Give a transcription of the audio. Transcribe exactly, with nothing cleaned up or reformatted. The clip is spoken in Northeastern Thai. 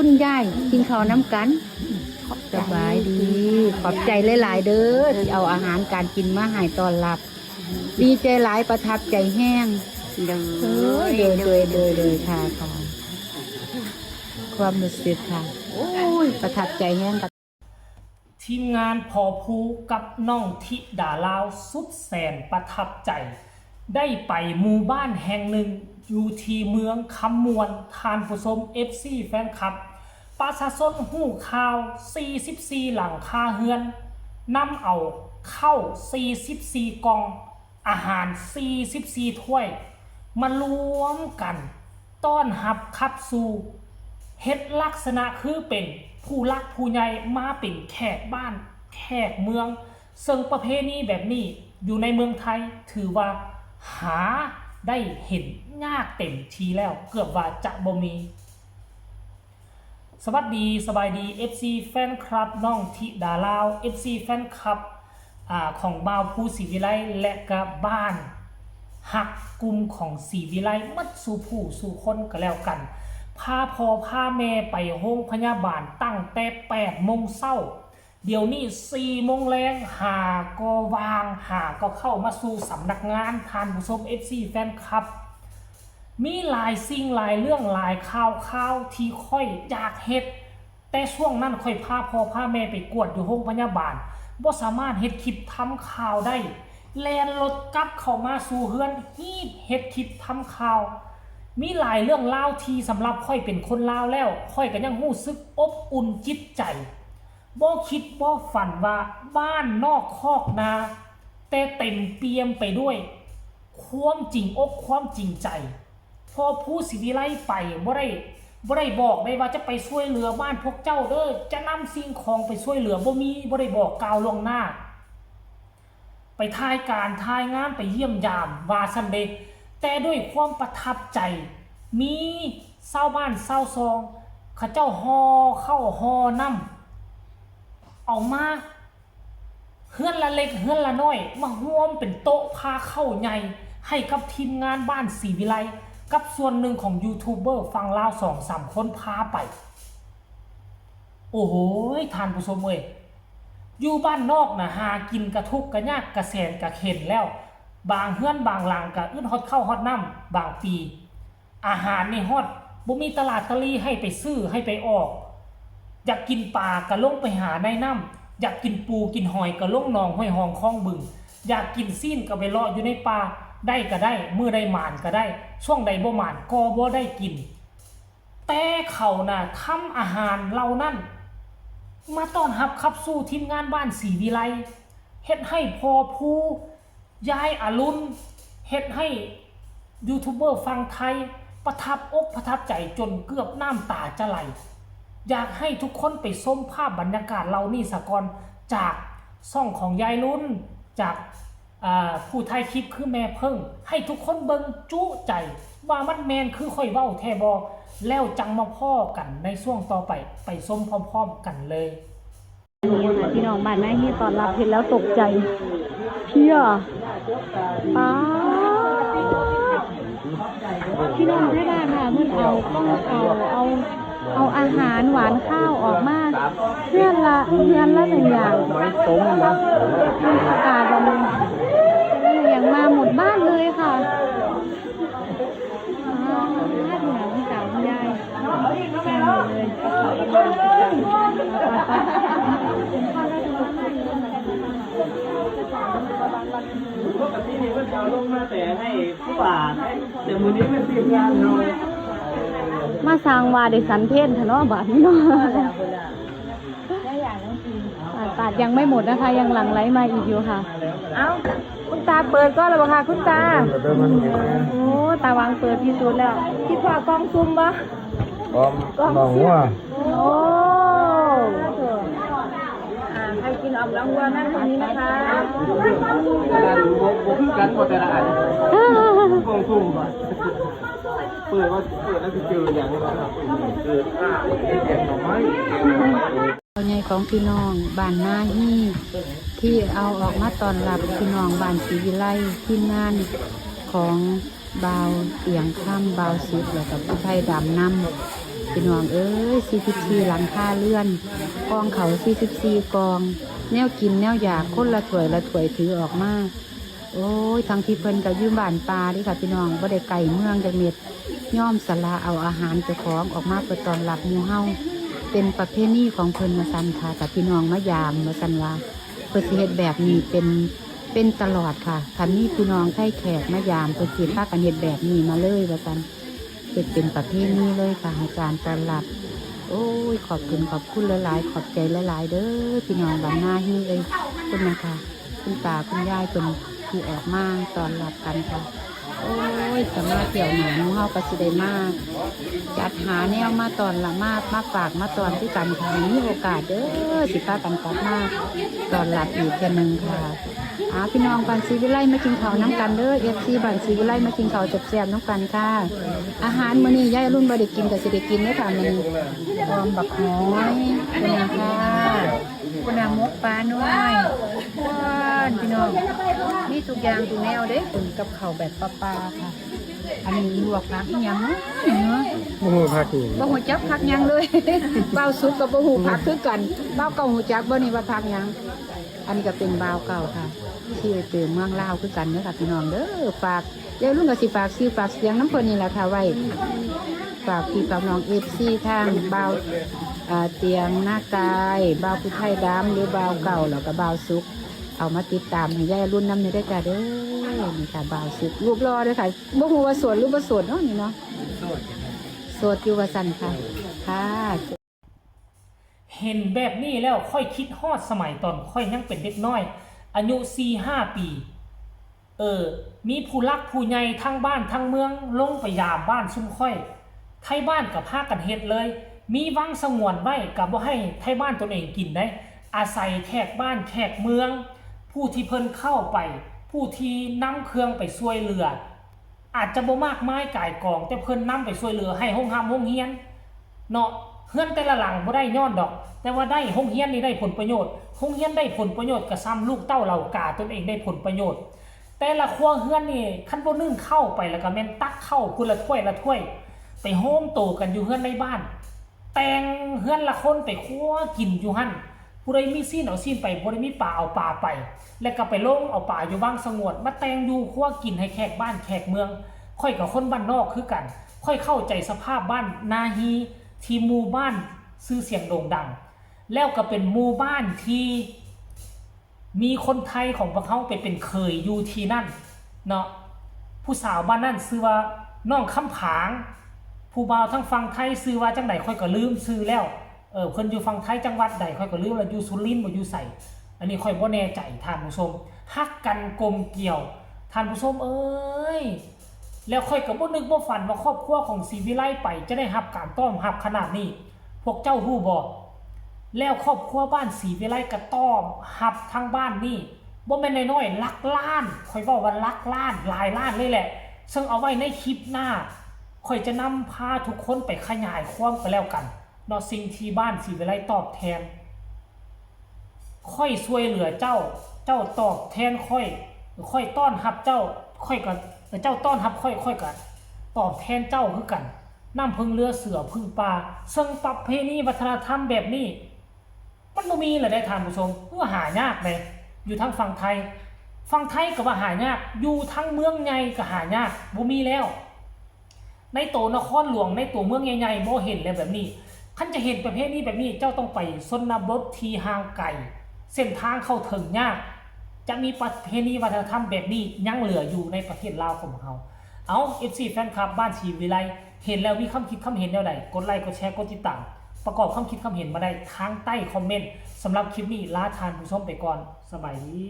คุณยายกินข้าวนำกัน สบายดี ขอบใจหลายๆเด้อ ที่เอาอาหารการกินมาให้ต้อนรับ ดีใจหลาย ประทับใจแฮง โดย เออ โดย โดย โดย โดยค่ะ ค่ะ ความรู้สึกค่ะ โอ้ย ประทับใจแฮงค่ะ ทีมงานพอภูกับน้องธิดาลาวสุดแสนประทับใจ ได้ไปหมู่บ้านแห่งหนึ่งอยู่ที่เมืองคำม่วน ท่านผู้ชม เอฟซี แฟนคลับ ประชาชนฮู้ข่าว สี่สิบสี่หลังคาเรือน นำเอาข้าว สี่สิบสี่กล่อง อาหาร สี่สิบสี่ถ้วย มารวมกันต้อนรับขับสู่ เฮ็ดลักษณะคือเป็นผู้หลักผู้ใหญ่มาเป็นแขกบ้านแขกเมือง ซึ่งประเพณีแบบนี้อยู่ในเมืองไทยถือว่าหาได้เห็นยากเต็มทีแล้ว เกือบว่าจะบ่มี สวัสดี สบายดี เอฟซี แฟนคลับน้องธิดาลาว เอฟซี แฟนคลับ อ่า ของบ่าวภูศรีวิไล และก็บ้านฮักกลุ่มของศรีวิไล หมดสู่ผู้สู่คนก็แล้วกัน พาพ่อพาแม่ไปโรงพยาบาลตั้งแต่แปดโมงเช้า เดี๋ยวนี้สี่โมงแลง หาก็ว่าง หาก็เข้ามาสู่สำนักงาน ท่านผู้ชม เอฟซี แฟนคลับ มีหลายสิ่งหลายเรื่องหลายข่าวข่าวที่ข้อยอยากเฮ็ด แต่ช่วงนั้นข้อยพาพ่อพาแม่ไปกวดอยู่โรงพยาบาล บ่สามารถเฮ็ดคลิปทำข่าวได้ แล่นรถกลับเข้ามาสู่เฮือน ฮีบเฮ็ดคลิปทำข่าว มีหลายเรื่องราวที่สำหรับข้อยเป็นคนลาวแล้ว ข้อยก็ยังรู้สึกอบอุ่นจิตใจ บ่คิดบ่ฝันว่าบ้านนอกคอกนา แต่เต็มเปี่ยมไปด้วยความจริงอกความจริงใจ พอภูศรีวิไลไปบ่ได้ บ่ได้บอกได้ว่าจะไปช่วยเหลือบ้านพวกเจ้าเด้อ จะนำสิ่งของไปช่วยเหลือ บ่มี บ่ได้บอกกล่าวล่วงหน้า ไปถ่ายการถ่ายงานไปเยี่ยมยามว่าซั่นเด้ แต่ด้วยความประทับใจ มีชาวบ้านชาวซอง เขาเจ้าห่อข้าวห่อน้ำ เอามา เฮือนละเล็กเฮือนละน้อย มาร่วมเป็นโต๊ะพาข้าวใหญ่ ให้กับทีมงานบ้านศรีวิไล กับส่วนหนึ่งของยูทูบเบอร์ฝั่งลาวสองสามคนพาไป โอ้โห ท่านผู้ชมเอ้ย อยู่บ้านนอกน่ะ หากินกะทุกข์กะยากกะแสนกะเข็ญแล้ว บางเฮือนบางหลังกะอึดฮอดข้าวฮอดน้ำ บางปี อาหารนี่ฮอด บ่มีตลาดตะลีให้ไปซื้อให้ไปออก อยากกินปลากะลงไปหาในน้ำ อยากกินปูกินหอยกะลงหนองห้วยฮองคลองบึง อยากกินซี้นกะไปเลาะอยู่ในป่า ได้กะได้ มื้อใดหมานกะได้ ช่วงใดบ่หมานกะบ่ได้กิน แต่เขาน่ะทำอาหารเหล่านั้น มาต้อนรับขับสู่ทีมงานบ้านศรีวิไล เฮ็ดให้พ่อภู ยายอรุณ เฮ็ดให้ยูทูบเบอร์ฝั่งไทย ประทับอกประทับใจจนเกือบน้ำตาจะไหล อยากให้ทุกคนไปชมภาพบรรยากาศเหล่านี้ซะก่อน จากช่องของยายรุณ จาก อ่า ผู้ถ่ายคลิปคือแม่เพิ่ง ให้ทุกคนเบิ่งจุใจ ว่ามันแม่นคือข้อยเว้าแท้บ่ แล้วจั่งมาพ้อกันในช่วงต่อไป ไปชมพร้อมๆกันเลย นี่ค่ะพี่น้องบ้านนาฮีต้อนรับ เห็นแล้วตกใจ เพีย ป๊าด พี่น้องไทบ้านค่ะ เพิ่นเอา เอา เอา เอาอาหารหวานข้าวออกมา เฮือนละ เฮือนละหนึ่งอย่าง อากาศแบบนี้ อย่างมาหมดบ้านเลยค่ะ ป๊าด พี่น้อง พี่สาว คุณยาย มาหมดเลย ไปๆ ปกตินี่เพิ่นจะเอาลงมาแต่ให้ผู้บ่าว แต่มื้อนี้เป็นทีมงานเรา มาสร้างว่าได้สันเพลแท้เนาะ บาดนี้เนาะ ปาด ปาดยังไม่หมดนะคะ ยังหลั่งไหลมาอีกอยู่ค่ะ เอ้า คุณตาเปิดก่อนแล้วบ่คะ คุณตา โอ้ ตาหวังเปิดที่สุดแล้ว คิดว่ากล่องซุ่มบ่ กล่อง กล่อง น้องวัว โอ้ อ่า ใครกินออมน้องวัวนั่งตรงนี้นะคะ บ่คือกันบ่แต่ละอัน กล่องซุ่มบ่ เปิดว่า เปิดแล้วสิเจออย่างนี้นะครับ เกิดข้าวเก็บหน่อไม้ เจ้าใหญ่ของพี่น้องบ้านนาฮี ที่เอาออกมาต้อนรับพี่น้องบ้านศรีวิไล ทีมงานของบ่าวเตียงคำ บ่าวสิทธิ์ แล้วก็ผู้ไทดำนำ พี่น้องเอ้ย สี่สิบสี่ หลังคาเรือน กองข้าว สี่สิบสี่ กอง แนวกินแนวอยาก คนละถ้วยละถ้วยถือออกมา โอ้ย ทั้งที่เพิ่นก็อยู่บ้านป่าเด้ค่ะพี่น้อง บ่ได้ใกล้เมืองจักเม็ด ยอมสละเอาอาหารเจ้าของออกมาเพื่อต้อนรับหมู่เฮา เป็นประเพณีของเพิ่นว่าซั่นค่ะ ถ้าพี่น้องมายามว่าซั่นว่า เพิ่นสิเฮ็ดแบบนี้เป็น เป็นตลอดค่ะ ถ้ามีพี่น้องไทยแขกมายาม เพิ่นสิพากันเฮ็ดแบบนี้มาเลยว่าซั่น เฮ็ดเป็นประเพณีเลยค่ะ ให้การต้อนรับ โอ้ย ขอบคุณ ขอบคุณหลายๆ ขอบใจหลายๆ เด้อ พี่น้องบ้านนาฮีเอ้ย ขอบคุณนะคะ คุณตาคุณยายเพิ่นที่ออกมาต้อนรับกันค่ะ โอ้ย ถ้ามาเที่ยวหน้าหมู่เฮาก็สิได้มา จัดหาแนวมาต้อนรับ มา มาฝากมาต้อนคือกันค่ะ มีโอกาสเด้อ สิพากันกลับมาต้อนรับอีกเทื่อหนึ่งค่ะ อ่า พี่น้องบ้านศรีวิไลมากินข้าวนำกันเด้อ เอฟซี บ้านศรีวิไลมากินข้าวแซ่บๆนำกันค่ะ อาหารมื้อนี้ยายอรุณบ่ได้กินก็สิได้กินเด้อค่ะมื้อนี้ ออมบักหอย คุณนะคะ คุณน่ะ หมกปลาน้อย ว้านพี่น้อง มีทุกอย่างทุกแนวเด้ คุณกับข้าวแบบป่าๆค่ะ อันนี้ลวกผักอีหยังเนาะ บ่ฮู้ผักอีหยัง บ่ฮู้จักผักหยังเลย บ่าวสุกก็บ่ฮู้ผักคือกัน บ่าวเก่าฮู้จักบ่นี่ว่าผักหยัง อันนี้ก็เป็นบ่าวเก่าค่ะ ที่ไปเติมเมืองลาวคือกันเด้อค่ะพี่น้องเด้อ ฝาก ยายอรุณก็สิฝากชื่อฝากเสียงนำเพิ่นนี่แหละค่ะไว้ ฝากพี่ฝากน้อง เอฟซี ทางบ่าว อ่า เตียงนากาย บ่าวผู้ไทยดำ หรือบ่าวเก่า แล้วก็บ่าวสุก เอามาติดตามให้ยายอรุณนำนี่เด้อจ้าเด้อ นี่ค่ะ บ่าวสุก รูปหล่อเด้อค่ะ บ่ฮู้ว่าโสดหรือบ่โสดเนาะนี่เนาะ โสดอยู่ว่าซั่นค่ะ ค่ะ เห็นแบบนี้แล้วข้อยคิดฮอดสมัยตอนข้อยยังเป็นเด็กน้อย อายุสี่ห้าปี เออ มีผู้หลักผู้ใหญ่ทั้งบ้านทั้งเมืองลงไปยามบ้านซุมข้อย ไทบ้านก็พากันเฮ็ดเลย มีวังสงวนไว้ก็บ่ให้ไทบ้านตนเองกินได้ อาศัยแขกบ้านแขกเมือง ผู้ที่เพิ่นเข้าไป ผู้ที่นำเครื่องไปช่วยเหลือ อาจจะบ่มากมายกายกอง แต่เพิ่นนำไปช่วยเหลือให้โรงร่ำโรงเรียน เนาะ เฮือนแต่ละหลังบ่ได้ย้อนดอก แต่ว่าได้โรงเรียนนี่ได้ผลประโยชน์ โรงเรียนได้ผลประโยชน์ก็ส่ำลูกเต้าเหล่ากาตนเองได้ผลประโยชน์ แต่ละครัวเฮือนนี่คันบ่นึ่งข้าวไปแล้วก็แม่นตักข้าวคนละถ้วยละถ้วย ไปโฮมโตกันอยู่เฮือนในบ้าน แต่งเฮือนละคนไปครัวกินอยู่หั่น ผู้ใดมีซี้นเอาซี้นไป ผู้ใดมีปลาเอาปลาไป แล้วก็ไปลงเอาปลาอยู่วังสงวน มาแต่งอยู่ครัวกินให้แขกบ้านแขกเมือง ข้อยก็คนบ้านนอกคือกัน ข้อยเข้าใจสภาพบ้านนาฮีที่หมู่บ้านชื่อเสียงโด่งดัง แล้วก็เป็นหมู่บ้านที่มีคนไทของพวกเฮาไปเป็นเขยอยู่ที่นั่นเนาะ ผู้สาวบ้านนั้นชื่อว่าน้องคำผาง ผู้บ่าวทางฝั่งไทชื่อว่าจั่งใดข้อยก็ลืมชื่อแล้ว เออ เพิ่นอยู่ฝั่งไทจังหวัดใดข้อยก็ลืมแล้ว อยู่สุรินทร์บ่ อยู่ไส อันนี้ข้อยบ่แน่ใจท่านผู้ชม ฮักกันกลมเกลียว ท่านผู้ชมเอ้ย แล้วข้อยก็บ่นึกบ่ฝันว่าครอบครัวของศรีวิไลไปจะได้รับการต้อนรับขนาดนี้ พวกเจ้าฮู้บ่ แล้วครอบครัวบ้านศรีวิไลก็ต้อนรับทางบ้านนี่ บ่แม่นน้อยๆ หลักล้าน ข้อยเว้าว่าหลักล้าน หลายล้านเลยแหละ ซึ่งเอาไว้ในคลิปหน้า ข้อยจะนำพาทุกคนไปขยายความกันแล้วกัน เนาะ สิ่งที่บ้านศรีวิไลตอบแทน ข้อยช่วยเหลือเจ้า เจ้าตอบแทนข้อย ข้อยต้อนรับเจ้า ข้อยก็ เจ้าต้อนรับข้อย ข้อยก็ตอบแทนเจ้าคือกัน น้ำพึ่งเรือเสือพึ่งป่า ซึ่งประเพณีวัฒนธรรมแบบนี้ มันบ่มีเลยได้ท่านผู้ชม คือว่าหายากเลย อยู่ทางฝั่งไทย ฝั่งไทยก็ว่าหายาก อยู่ทางเมืองใหญ่ก็หายาก บ่มีแล้ว ในโตนครหลวง ในโตเมืองใหญ่ๆ บ่เห็นแล้วแบบนี้ คันจะเห็นประเพณีแบบนี้ เจ้าต้องไปชนบทที่ห่างไกล เส้นทางเข้าถึงยาก จะมีประเพณีวัฒนธรรมแบบนี้ยังเหลืออยู่ในประเทศลาวของพวกเรา เอา เอฟซี แฟนคลับบ้านศรีวิไล เห็นแล้วมีความคิดความเห็นแนวใด กดไลค์ กดแชร์ กดติดตาม ประกอบความคิดความเห็นมาได้ทางใต้คอมเมนต์ สำหรับคลิปนี้ลาท่านผู้ชมไปก่อน สบายดี